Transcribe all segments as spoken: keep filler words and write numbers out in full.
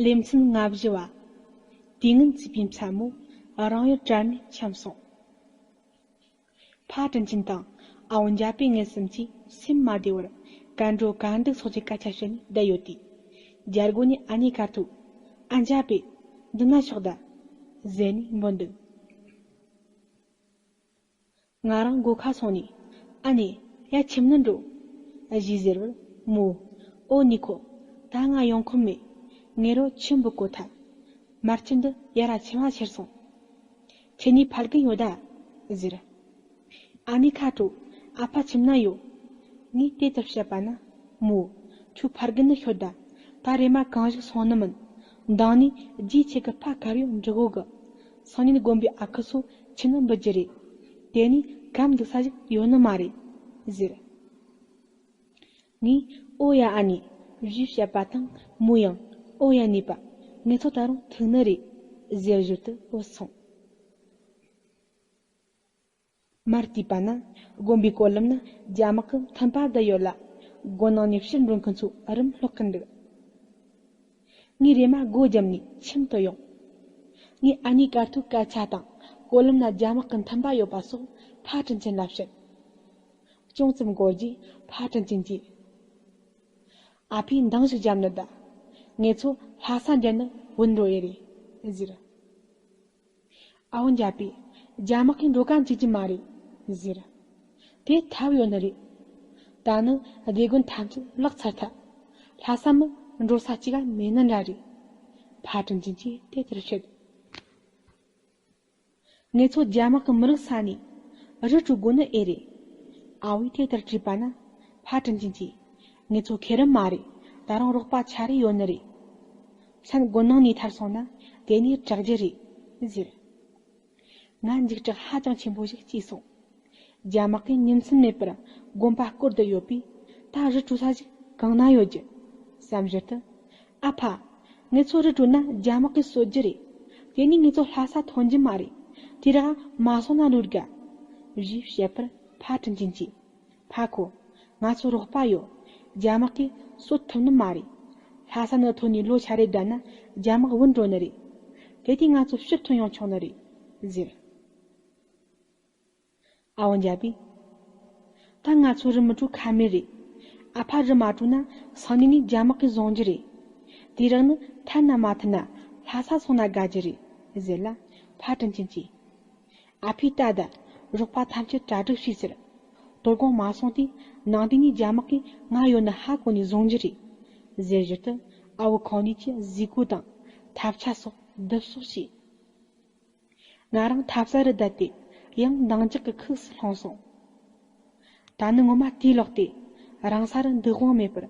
ལེ་ཚན་ལྔ་བཞི་བ། དུས་ངན་བརྩིས་པའི་མཚན་མོ། རང་ཡུལ་གྲལ་ནས་འཁྱམས་སོང་། ཕ་དྲིན་ཆེན་དང་ཨ་བོ་འཇའ་པེ་ངེད་གསུམ་གྱིས་སེམས་མ་བདེ་བར་གར་འགྲོ་གར་འདུག་སོགས་ཀྱི་སྐད་ཆ་བཤད་ནས་བསྡད་ཡོད་དུས། རྒྱལ་སྒོ་ནས་ཨ་ནེ་ཁ་ཐུག་ཨ་འཇའ་པེ། འདི་ན་ཤོག་ད། ཟེར་ནས་འབོད་འདུག་ང་རང་སྒོ་ཁ་སོང་ནས། ཨ་ནེ། ཡར་ཁྱིམ་ནང་འགྲོ། ཞེས་ཟེར་བར། མོས། ཨོ་ནི་ཁོ། ད་ང་ཡོང་ཁོམ་མེད། ངེད་རོ་ཁྱིམ་བུད་གོ་ཐལ། མར་ཁྱིམ་དུ་ཡར་ར་ཁྱིམ་བ་ཁྱེར་སོང་། ཁྱེད་གཉིས་ཕ་རྒན་ཡོད་ད། ཟེར། ཨ་ནེ་ཁ་དྲོ། ཨ་ཕ་ཁྱིམ་ན་ཡོད། ངས་དེ་ལྟར་བཤད་པ་ན། མོས། ཁྱོད་ཕ་རྒན་ནི་ཤོད་ད། ད་རེམ་མ་གང་ཞིག་སོང་ནི་མིན། མདང་ནས་རྗེས་ཁྱེད་ཀྱི་ཕ་གར་ཡོད་འདྲི་གོ་གི། སང་ཉིན་དགོན་པའི་ཨ་ཁུ་ཚོ་ཁྱིམ་ནང་འབུད་རྒྱུ་རེད། དེ་ནས་གབ་འདུག་ས་ཞིག་ཡོད་ནི་མ་རེད། ཟེར། ངས། ཨོ་ཡ་ཨ་ནེ། ཞེས་བཤད་པ་དང་མོས་ཡང་། ཨོ་ཡ་ནུས་པ། ངེད་ཚོ་ད་རུང་ཐུག་ནི་རེད། ཟེར་ཞོར་དུ་བུད་སོང་། མར་བལྟས་པ་ན། དགོན་པའི་སྐོར་ལམ་ན་རྒྱ་དམག་གི་མཐུན་པ་བསྡད་ཡོད་ལ། སྒོ་ནང་ནས་ཕྱིར་འགྲོ་མཁན་ཚོ་རུམ་སློག་གིན་འདུག་ངས་རེམ་མ་སྒོ་བརྒྱབ་ནས་ཁྱིམ་དུ་ཡོང་། ངས་ཨ་ནེ་དཀར་ཐོག་སྐད་ཆ་དང་སྐོར་ལམ་ན་རྒྱ་དམག་གི་མཐུན་པ་ཡོད་པ་སོགས་ཕ་དྲིན་ཆེན་ལ་བཤད། ཅུང་ཙམ་འགོར་རྗེས་ཕ་དྲིན་ཆེན་གྱིས། ཨ་ཕས་འདང་ཞིག་བརྒྱབ་ནི་ད། ངེད་ཚོ་ལྷ་ས་འགྲན་ནི་བུད་འགྲོ་ཡི་རེད། ཟེར། ཨ་བོ་འཇའ་པེ། རྒྱ་དམག་གིས་འགྲོ་ག་འཇུག་རྒྱུ་མ་རེད། ཟེར། དེ་ཐབས་ཡོད་ནི་རེད། ད་ནི་སྡེ་དགོན་ཐམས་ཅད་བརླག་ཚར་ཐལ། ལྷ་ས་མི་འགྲོ་ས་གཅིག་ག་མེད་ནི་འདྲ་རེད། ཕ་དྲིན་ཆེན་གྱིས་དེ་ལྟར་བཤད། ངེད་ཚོ་རྒྱ་དམག་གི་མི་རིགས་ས་ནས་རི་བྲོས་དགོས་ནི་ཨེ་རེད། ཨ་བོས་དེ་ལྟར་དྲིས་པ་ན། ཕ་དྲིན་ཆེན་གྱིས། ངེད་ཚོ་ཁེ་རི་མ་རེད། ད་རུང་རོགས་པ་ཆ་རེ་ཡོད་ནི་རེད། མཚན་དགོན་ནང་ནས་ཐར་སོང་ན་དེ་ནས་དྲག་རྒྱུ་རེད། ཟེར། ང་འཇིགས་སྐྲག་ཧ་ཅང་ཆེན་པོ་ཞིག་སྐྱེས་སོང་། རྒྱ་དམག་གིས་ཉིན་མཚན་མེད་པར་དགོན་པ་བསྐོར་དུ་ཡོད་པས། ད་རི་བྲོས་ས་ཞིག་གང་ན་ཡོད་རྒྱུ། བསམ་ཞོར་དུ། ཨ་ཕ། ངེད་ཚོ་རི་བྲོས་ན་རྒྱ་དམག་གིས་གསོད་རྒྱུ་རེད། དེ་ནས་ངེད་ཚོ་ལྷ་ས་ཐོན་རྒྱུ་མ་རེད། དེ་རག་མ་སོང་ན་ལོས་དགའ། ཞེས་བཤད་པར་ཕ་དྲིན་ཆེན་གྱིས། ཕ་ཁོ། ང་ཚོ་རོགས་པ་ཡོད། རྒྱ་དམག་གིས་གསོད་ཐུབ་ནི་མ་རེད། ལྷ་ས་ནས་ཐོན་ནས་ལོ་ཆ་རེ་བསྡད་ན་རྒྱ་དམག་བུད་འགྲོ་ནི་རེད། དེ་དུས་ང་ཚོ་ཕྱིར་ཐོན་ཡོང་ཆོག་ནི་རེད། ཟེར། ཨ་བོ་འཇའ་པེས། ད་ང་ཚོ་རི་མི་བྲོས་ཁ་མེད་རེད། ཨ་ཕ་རི་མ་བྲོས་ན་སང་ཉིན་ནས་རྒྱ་དམག་གིས་བཟུང་རྒྱུ་རེད། དེ་རིང་ནི་ཐར་ན་མ་ཐར་ན་ལྷ་ས་སོང་ན་དགའ་རྒྱུ་རེད། ཟེར་ལ་ཕ་དྲིན་ཆེན་གྱིས། ཨ་ཕས་ད་ད་རོགས་པ་ཐམས་ཅད་གྲ་སྒྲིག་བྱོས་ཟེར། དོ་དགོང་མ་སོང་དུས་ནང་དུས་ནས་རྒྱ་དམག་གིས་ང་ཡོད་ནི་ཧ་གོ་ནས་བཟུང་རྒྱུ་རེད། ཟེར་ཞོར་དུ་ཨ་བོ་ཁོང་གཉིས་ཀྱི་གཟིགས་སྐོར་དང་ཐབས་ཆ་སོགས་བསྡུ་གསོག་བྱས། ང་རང་ཐབ་ས་རུ་བསྡད་དེ་ཡང་འདང་རྒྱག་གི་ཁུགས་སུ་ལྷུང་སོང་། ད་ནི་ངོ་མ་དུས་ལོག་སྟེ་རང་ས་རུ་འདུག་དབང་མེད་པར་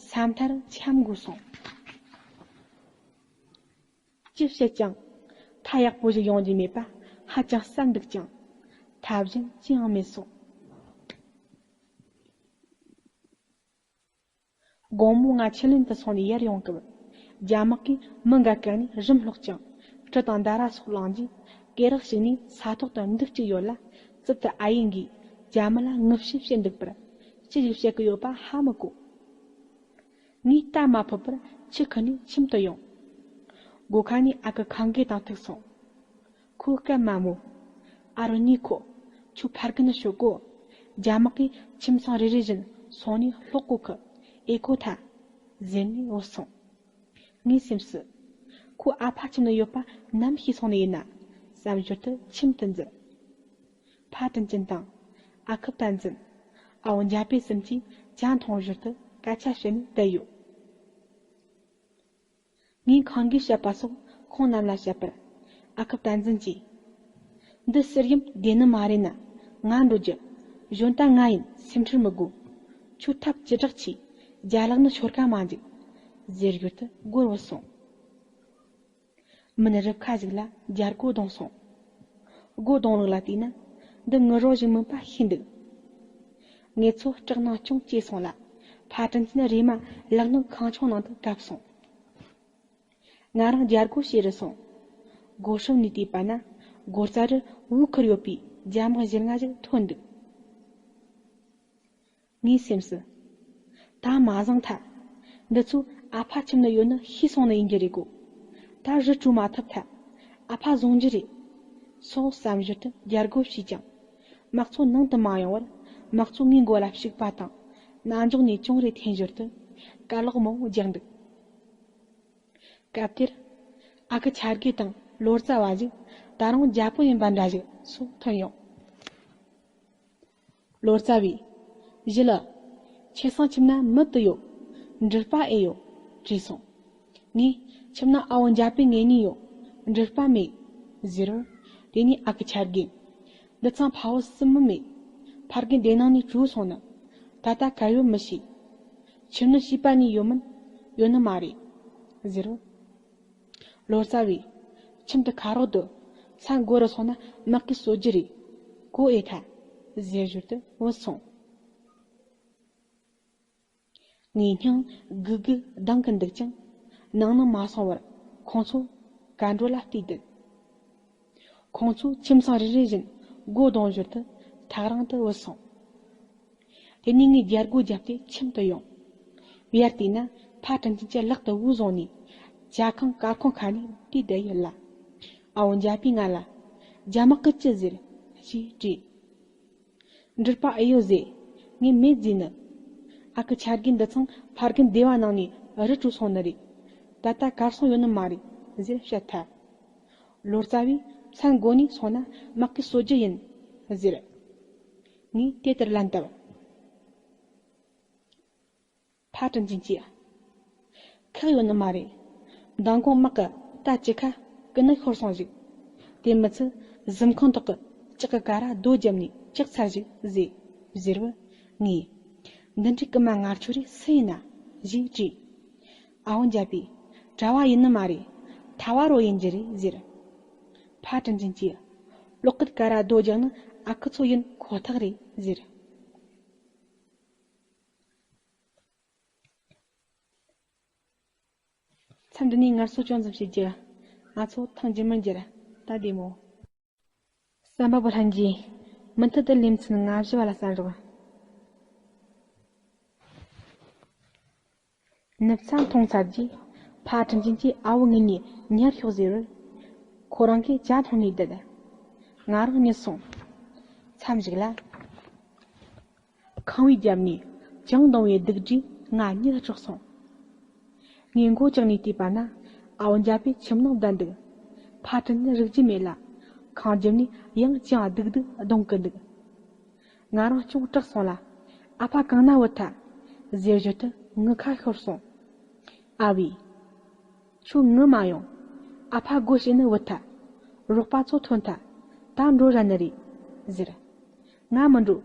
ས་མཐར་འཁྱམ་དགོས་སོང་། ཅི་བཤད་ཀྱང་ཐབས་ཡག་པོ་ཞིག་ཡོང་རྒྱུ་མེད་པ་ཧ་ཅང་བསམ་འདུག་ཀྱང་ཐབས་གཞན་ཅི་ཡང་མེད་སོང་། དགོང་མོ་ང་ཆུ་ལེན་དུ་སོང་ནས་ཡར་ཡོང་སྐབས། རྒྱ་དམག་གིས་མི་འགའ་བཀག་ནས་རུམ་སློག་ཅིང་གྲི་དང་མདའ་ར་སོགས་བླངས་རྗེས་སྐེ་རགས་ཞིག་ནས་ས་ཐོག་ཏུ་འདུག་བཅུག་ཡོད་ལ། རྩིབ་ཏུ་ཨ་ཡེ་འགས་རྒྱ་མི་ལ་ངུ་བཤད་བཤད་འདུག་པར་ཅི་ཞིག་བཤད་ཀྱི་ཡོད་པ་ཧ་མི་གོ། ངས་རྟ་མ་ཕོད་པར་ཆུ་ཁུར་ནས་ཁྱིམ་དུ་ཡོང་། སྒོ་ཁ་ནས་ཨ་ཁུ་ཁང་དགེ་དང་ཐུག་སོང་། ཁོས་སྐད་དམའ་མོ། ཨ་རོ་ཉི་ཁོ། ཁྱོད་ཕ་རྒན་ནི་ཤོད་གོ། རྒྱ་དམག་གིས་ཁྱིམ་ཚང་རེ་རེ་བཞིན་སོང་ནས་སློག་གོ་གི། ཨེ་གོ་ཐལ། ཟེར་ནས་བུད་སོང་། ངའི་སེམས་སུ། ཁོ་ཨ་ཕ་ཁྱིམ་ན་ཡོད་པ་ནམ་ཤེས་སོང་ནི་ཡིན་ན། བསམ་ཞོར་དུ་ཁྱིམ་དུ་འཛུལ། ཕ་དྲིན་ཅན་དང་། ཨ་ཁུ་བསྟན་འཛིན། ཨ་བོ་འཇའ་པེ་གསུམ་གྱིས་ཇ་འཐུང་ཞོར་དུ་སྐད་ཆ་བཤད་ནས་བསྡད་ཡོད། ངས་ཁང་གིས་བཤད་པ་སོགས་ཁོང་རྣམས་ལ་བཤད་པར། ཨ་ཁུ་བསྟན་འཛིན་གྱིས། འདི་ཟེར་ཡུམ་བདེ་ནི་མ་རེད་ན། ང་འགྲོ་རྒྱུ། གཞོན་ད་ང་ཡིན་སེམས་ཁྲལ་མི་དགོས། ཁྱོད་ཐབས་ཅི་དྲག་ཆེ། རྒྱ་ལག་ནི་ཤོར་ཀ་མ་འཇུག་ཟེར་ཞོར་དུ་སྒོར་བུད་སོང་། མི་ནི་རུབ་ཁ་ཞིག་ལ་རྒྱལ་སྒོ་བརྡུངས་སོང་། སྒོ་བརྡུངས་ལུགས་ལ་བལྟས་ན། འདི་ངུ་རོ་ཞིག་མིན་པ་ཤེས་འདུག་ངེད་ཚོ་སྐྲག་སྣང་ཅུང་སྐྱེས་སོང་ལ། ཕ་དྲིན་ཅན་རེམ་མ་ལག་ནང་ཁང་ཆུང་ནང་དུ་བརྒྱབ་སོང་། ང་རང་རྒྱལ་སྒོ་ཕྱེ་རུ་སོང་། སྒོ་སྲུབས་ནས་བལྟས་པ་ན་སྒོ་རྩ་རུ་འུ་ཁུར་ཡོད་པའི་རྒྱ་དམག་བཞི་ལྔ་ཞིག་ཐོན་འདུག་ངའི་སེམས་སུ། ད་མ་བཟང་ཐལ། འདི་ཚོ་ ཨ་ཕ་ཁྱིམ་ན་ཡོད་ནི་ཤེས་སོང་ནི་ཡིན་རྒྱུ་རེད་གོ། ད་རི་བྲོས་མ་ཐུབ་ཐལ། ཨ་ཕ་བཟུང་རྒྱུ་རེད། སོགས་བསམ་བཞིན་དུ་རྒྱལ་སྒོ་ཕྱེས་ཀྱང་། དམག་ཚོ་ནང་དུ་མ་ཡོང་བར་དམག་ཚོ་ངའི་མགོ་ལ་ཞུགས་པ་དང་། རྣ་ལྗོངས་ནས་ཅུང་རེ་འཐེན་ཞོར་དུ་གར་ལོག་མང་བོ་རྒྱག་འདུག་སྐབས་དེར། ཨ་ཁུ་ཆ་རྒན་དང་ལོ་ཙཱ་བ་ཞིག་ད་རུང་རྒྱལ་པོ་ཡིན་པ་འདྲ་ཞིག་སོགས་ཐོན་ཡོང་། ལོ་ཙཱ་བས། ཞི་ལུ། ཁྱེད་སང་ཁྱིམ་ན་མི་དུ་ཡོད། འབྲུག་པ་ཨེ་ཡོད། དྲིས་སོང་། ངས་ཁྱིམ་ན་ཨ་བོ་འཇའ་པའི་ངེད་གཉིས་ཡོད། འབྲུག་པ་མེད། ཟེར་བར། དེ་ནས་ཨ་ཁུ་ཆ་རྒན། འདི་ཚང་ཕ་བོ་སྲིན་མོ་མེད། ཕ་རྒན་སྡེ་ནང་ནས་བྲོས་སོང་ནི། ད་ལྟ་གར་ཡོད་མི་ཤེས། ཁྱིམ་ནི་བྱིས་པ་ནས་ཡོད་མིན། ཡོད་ནི་མ་རེད། ཟེར་བར། ལོ་ཙཱ་བས། ཁྱིམ་དུ་ཁ་རོག་འདུག་ས་མགོ་རུ་སོང་ན་དམག་གིས་གསོད་རྒྱུ་རེད། གོ་ཨེ་ཐལ། ཟེར་ཞོར་དུ་བུད་སོང་། ངས་སྙིང་སྒུག་སྒུག་སྡང་གི་འདུག་ཀྱང་། ནང་ནང་མ་སོང་བར་ཁོང་ཚོ་གར་འགྲོ་ལ་བལྟས་འདུག་ཁོང་ཚོ་ཁྱིམ་ཚང་རེ་རེ་བཞིན་སྒོ་རྡུང་ཞོར་དུ་ཐག་རིང་དུ་བུད་སོང་། དེ་ནས་ངས་རྒྱལ་སྒོ་བརྒྱབ་སྟེ་ཁྱིམ་དུ་ཡོང་། བར་དེ་ན་ཕ་དྲིན་ཅན་གྱི་ལག་ཏུ་བུ་བཟུང་ནས་ཇ་ཁང་དཀར་ཁང་ཁ་ནས་བྲོས་བསྡད་ཡོད་ལ། ཨ་བོ་འཇའ་པས་ང་ལ། རྒྱ་དམག་གིས་ཅི་ཟེར། ཞེས་དྲིས། འབྲུག་པ་ཨེ་ཡོད་ཟེར། ངས་མེད་ཟེར་ནི། ཨ་ཁུ་ཆ་རྒན་འདི་ཚང་ཕ་རྒན་སྡེ་བ་ནང་ནས་རི་བྲོས་སོང་ནི་རེད། ད་ལྟ་གར་སོང་ཡོད་ནི་མ་རེད་ཟེར་བཤད་ཐལ། ལོ་ཙཱ་བས་ས་མགོ་ནས་སོང་ན་དམག་གིས་གསོད་རྒྱུ་ཡིན་ཟེར། ངས་དེ་ལྟར་ལན་བཏབ། ཕ་དྲིན་ཅན་གྱིས། ཁག་ཡོད་ནི་མ་རེད། མདང་དགོང་དམག་གིས་རྟ་བཅུ་ཁ་ཀུན་ནས་ཤོར་སོང་ཞིག་དེ་མི་ཚད་གཟིམ་ཁང་ཐོག་གི་ལྕགས་ཀྱི་ཀ་ར་རྡོ་བརྒྱབ་ནས་བཅག་ཚར་ཞིག་ཟེར། ཟེར་བར་ངས། འདི་འདྲའི་རྐུན་མ་ངར་ཆོ་རེ་སུ་ཡིན་ན། ཞེས་དྲིས། ཨ་བོ་འཇའ་པས། གྲྭ་བ་ཡིན་ནི་མ་རེད། ཐ་བ་རོ་ཡིན་རྒྱུ་རེད་ཟེར། ཕ་དྲིན་ཅན་གྱིས། གློག་སྐུད་ཀ་ར་རྡོ་རྒྱག་ནི་ཨ་ཁུ་ཚོ་ཡིན་ཁོ་ཐག་རེད་ཟེར། མཚམས་འདི་ནས་ངལ་གསོ་ཅུང་ཙམ་བྱེད་རྒྱུ། ང་ཚོ་ཐེངས་རྗེས་མར་མཇལ། ད་བདེ་མོ། གསན་པ་པོ་ལྷན་རྒྱས། མུ་མཐུད་དུ་ལེ་ཚན་ལྔ་བཞི་བ་ལ་གསན་རོགས། ནུབ་ཚ་མཐོང་ཚར་རྗེས་ཕ་དྲིན་ཅན་གྱིས་ཨ་བོ་ངེད་གཉིས་ཉལ་ཤོག་ཟེར་བར། ཁོ་རང་གིས་ཇ་འཐུང་ནས་བསྡད། ང་རང་གཉིད་སོང་། མཚམས་ཤིག་ལ། ཁང་བའི་རྒྱབ་ནས་ཅུང་ལྡང་བའི་སྡུག་སྒྲས་ང་གཉིད་དཀྲོགས་སོང་། ངས་མགོ་བཀྱགས་ནས་བལྟས་པ་ན་ཨ་བོ་འཇའ་པས་ཁྱིམ་ནང་བསྡད་འདུག་ཕ་དྲིན་ནི་རིག་རྒྱུ་མེད་ལ། ཁང་རྒྱབ་ནས་ཡང་ཅུང་སྡུག་སྡུག་གདོང་གི་འདུག་ང་རང་ཅུང་སྐྲག་སོང་ལ། ཨ་ཕ་གང་ན་བུད་ཐལ། ཟེར་ཞོར་དུ་ངུ་ཁ་ཤོར་སོང་། ཨ་བས། ཁྱོད་ངུ་མ་ཡོང་། ཨ་ཕ་སྒོ་ཕྱེ་ནི་བུད་ཐལ། རོགས་པ་ཚོ་ཐོན་ཐལ། ད་འགྲོ་རན་ནི་རེད། ཟེར། ང་མི་འགྲོ།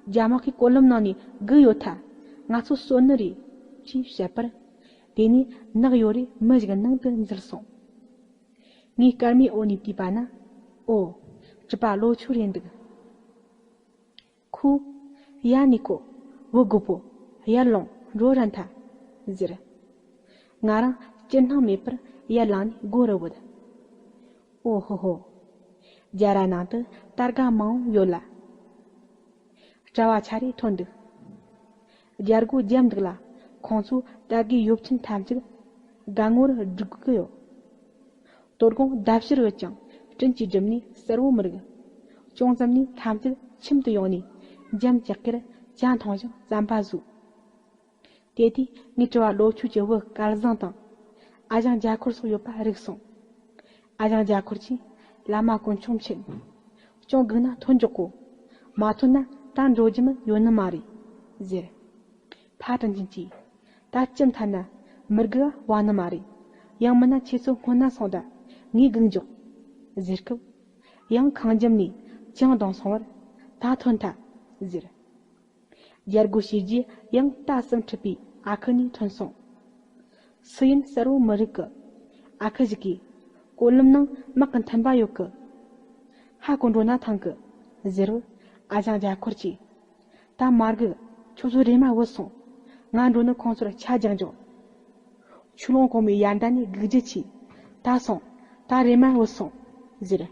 རྒྱ་དམག་གིས་ཀོ་ལམ་ནང་ནས་སྒུག་ཡོད་ཐལ། ང་ཚོ་གསོད་ནི་རེད། ཅེས་བཤད་པར། དེ་ནས་ནག་ཡོད་རེ་མི་ཞིག་ནང་དུ་འཛུལ་སོང་། ངས་སྐར་མའི་འོག་ནས་བལྟས་པ་ན། ཨོ། གྲྭ་པ་ལོ་ཆུ་རེད་འདུག་ཁོས། ཡར་ནས་ཁོ། བུ་རྒོད་པོ། ཡར་ལོངས་འགྲོ་རན་ཐལ། ཟེར། ང་རང་སྤྱིར་སྣང་མེད་པར་ཡར་ལངས་ནས་སྒོ་རུ་བུད། ཨོ་ཧོ་ཧོ། རྒྱ་ར་ནང་དུ་དར་དགའ་མང་བོ་ཡོད་ལ། གྲྭ་བ་ཆ་རེ་ཐོན་འདུག་རྒྱལ་སྒོ་རྒྱབ་འདུག་ལ། ཁོང་ཚོས་དར་དགའི་ཡོབ་ཆེན་ཐམས་ཅད་སྒ་ངོར་སྒྲིག་གི་ཡོད། དོ་དགོང་ཟླ་ཕྱུར་ཡོད་ཀྱང་སྤྲིན་གྱིས་བསྒྲིབས་ནས་གསལ་བོ་མི་རིག་ཅུང་ཙམ་ནས་ཐམས་ཅད་ཁྱིམ་དུ་ཡོང་ནས་འཇམ་ཅག་གེར་ཇ་འཐུང་ཞིང་རྩམ་པ་ཟོས། དེ་དུས་ངའི་གྲྭ་བ་ལོ་ཆུ་གྱི་བུ་སྐལ་བཟང་དང་། ཨ་ཞང་རྒྱ་འཁོར་སོགས་ཡོད་པ་རིག་སོང་། ཨ་ཞང་རྒྱ་འཁོར་གྱིས། བླ་མ་དཀོན་མཆོག་མཁྱེན། ཅུང་སྒུག་ན་ཐོན་འཇོག་གོ། མ་ཐོན་ན་ད་འགྲོ་རྒྱུ་མི་ཡོད་ནི་མ་རེད། ཟེར། ཕ་དྲིན་ཅན་གྱིས། ད་ལྕམ་ཐ་ན་མི་དགོས་བ་ནི་མ་རེད། ཡང་མིན་ན་ཁྱེད་ཚོ་སྔོན་ན་སོང་ད་ངས་སྒུག་འཇོག་ཟེར་སྐབས། ཡང་ཁང་རྒྱབ་ནས་ཅང་ལྡང་སོང་བར། ད་ཐོན་ཐལ་ཟེར། རྒྱལ་སྒོ་ཕྱེ་རྗེས་ཡང་རྟ་གསུམ་ཁྲིད་པའི་ཨ་ཁུ་གཉིས་ཐོན་སོང་། སུ་ཡིན་གསལ་བོ་མི་རིག་གི་ཨ་ཁུ་ཞིག་གིས། ཀོ་ལམ་ནང་དམག་གི་མཐུན་པ་ཡོད་གི་ཧ་གོ་འགྲོ་ན་ཐང་གི་ཟེར་བར། ཨ་ཞང་རྒྱ་འཁོར་གྱིས། ད་མ་སྒུག་ཁྱོད་ཚོ་རེམ་མ་བུད་སོང་། ང་འགྲོ་ནི་ཁོང་ཚོར་ཆ་རྒྱག་འཇོག་ཆུ་ཀླུང་གོང་མའི་ཡར་ཟླ་ནས་སྒུག་རྒྱུ་ཆེ། ད་སོང་། ད་རེམ་མ་བུད་སོང་། ཟེར།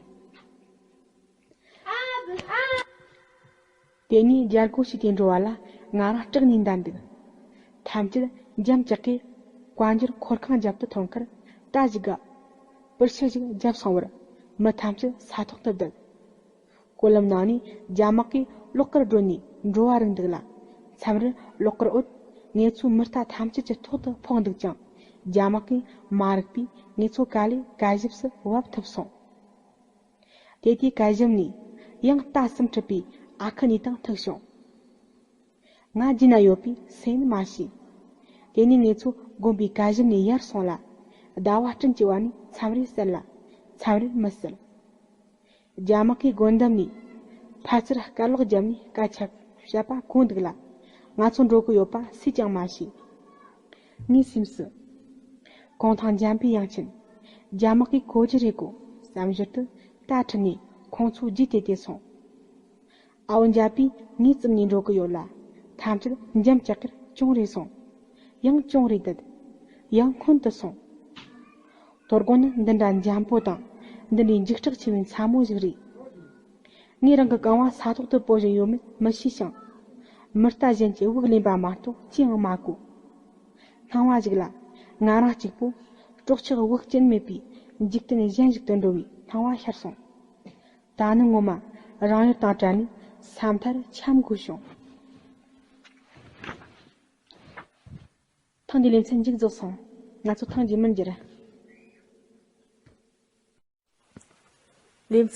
དེ་ནས་རྒྱལ་སྒོ་ཕྱེ་སྟེ་འགྲོ་བ་ལ་ང་རང་སྐྲག་ནས་འདར་འདུག་ཐམས་ཅད་འཇམ་ཅག་གེ་བཀའ་འགྱུར་འཁོར་ཁང་རྒྱབ་ཏུ་ཐོན་ཁར་སྐྲ་ཞིག་ག་པུར་ཤི་ཞིག་བརྒྱབ་སོང་བར་མི་ཐམས་ཅད་ས་ཐོག་ཏུ་བསྡད། སྐོར་ལམ་ནང་ནས་རྒྱ་དམག་གིས་ལོག་གར་བགྲོད་ནས་འགྲོ་བ་རིག་འདུག་ལ། མཚམས་རེར་ལོག་གར་འོད་ངེད་ཚོའི་མི་རྟ་ཐམས་ཅད་ཀྱི་ཐོག་ཏུ་ཕོག་འདུག་ཀྱང་རྒྱ་དམག་གིས་མ་རིག་པས་ངེད་ཚོ་ག་ལེ་ག་ཞིབ་སུ་བབས་ཐུབ་སོང་། དེ་དུས་ག་ཞིབ་ནས་ཡང་རྟ་གསུམ་ཁྲིད་པའི་ཨ་ཁུ་གཉིས་དང་ཐུག་བྱུང་། ང་རྒྱུད་ན་ཡོད་པས་སུ་ཡིན་མ་ཤེས། དེ་ནས་ངེད་ཚོ་དགོན་པའི་ག་ཞིབ་ནས་ཡར་སོང་ལ། ཟླ་བ་སྤྲིན་གྱི་བར་ནས་མཚམས་རེ་གསལ་ལ། མཚམས་རེར་མི་གསལ། རྒྱ་དམག་གིས་དགོན་འདབས་ནས་ཕར་ཚུར་སྐར་ལོག་བརྒྱབ་ནས་སྐད་ཆ་བཤད་པ་གོ་འདུག་ལ། ང་ཚོ་འགྲོ་གི་ཡོད་པ་སུས་ཀྱང་མ་ཤེས། ངའི་སེམས་སུ། གུང་ཐང་འཇམ་པའི་དབྱངས་ཅན། རྒྱ་དམག་གིས་གོ་རྒྱུ་རེད་གོ་བསམ་ཞོར་དུ་རྟ་ཁྲིད་ནས་ཁོང་ཚོའི་རྗེས་དེད་དེ་སོང་། ཨ་བོ་འཇམ་པས་ངའི་རྩིབ་ནས་འགྲོ་གི་ཡོད་ལ། ཐམས་ཅད་འཇམ་ཅག་གིར་གྱོང་རེ་སོང་། ཡང་གྱོང་རེ་བསྡད། ཡང་སྔོན་དུ་སོང་། དོ་དགོང་ནི་འདི་འདྲ་འཇམ་པོ་དང་། འདི་འདྲའི་འཇིགས་སྐྲག་ཆེ་བའི་མཚན་མོ་ཞིག་རེད། ངས་རང་གི་རྐང་བ་ས་ཐོག་ཏུ་སྤོ་བཞིན་ཡོད་མེད་མི་ཤེས་ཤིང་། མི་རྟ་གཞན་གྱི་དབུགས་ལེན་པ་མ་གཏོགས་ཅི་ཡང་མ་གོ། སྣང་བ་ཞིག་ལ། ང་རང་གཅིག་པུ། སྲོག་ཆགས་དབུགས་ཅན་མེད་པའི་འཇིག་རྟེན་གཞན་ཞིག་ཏུ་འགྲོ་བའི་སྣང་བ་ཤར་སོང་། ད་ནི་ངོ་མ་རང་ཡུལ་དང་བྲལ་ནས་ས་མཐར་འཁྱམས་དགོས་བྱུང་། ཐེངས་འདིའི་ལེ་ཚན་མཇུག་རྫོགས་སོང་། ང་ཚོ་ཐེངས་རྗེས་མར་མཇལ། ལེ་ཚན།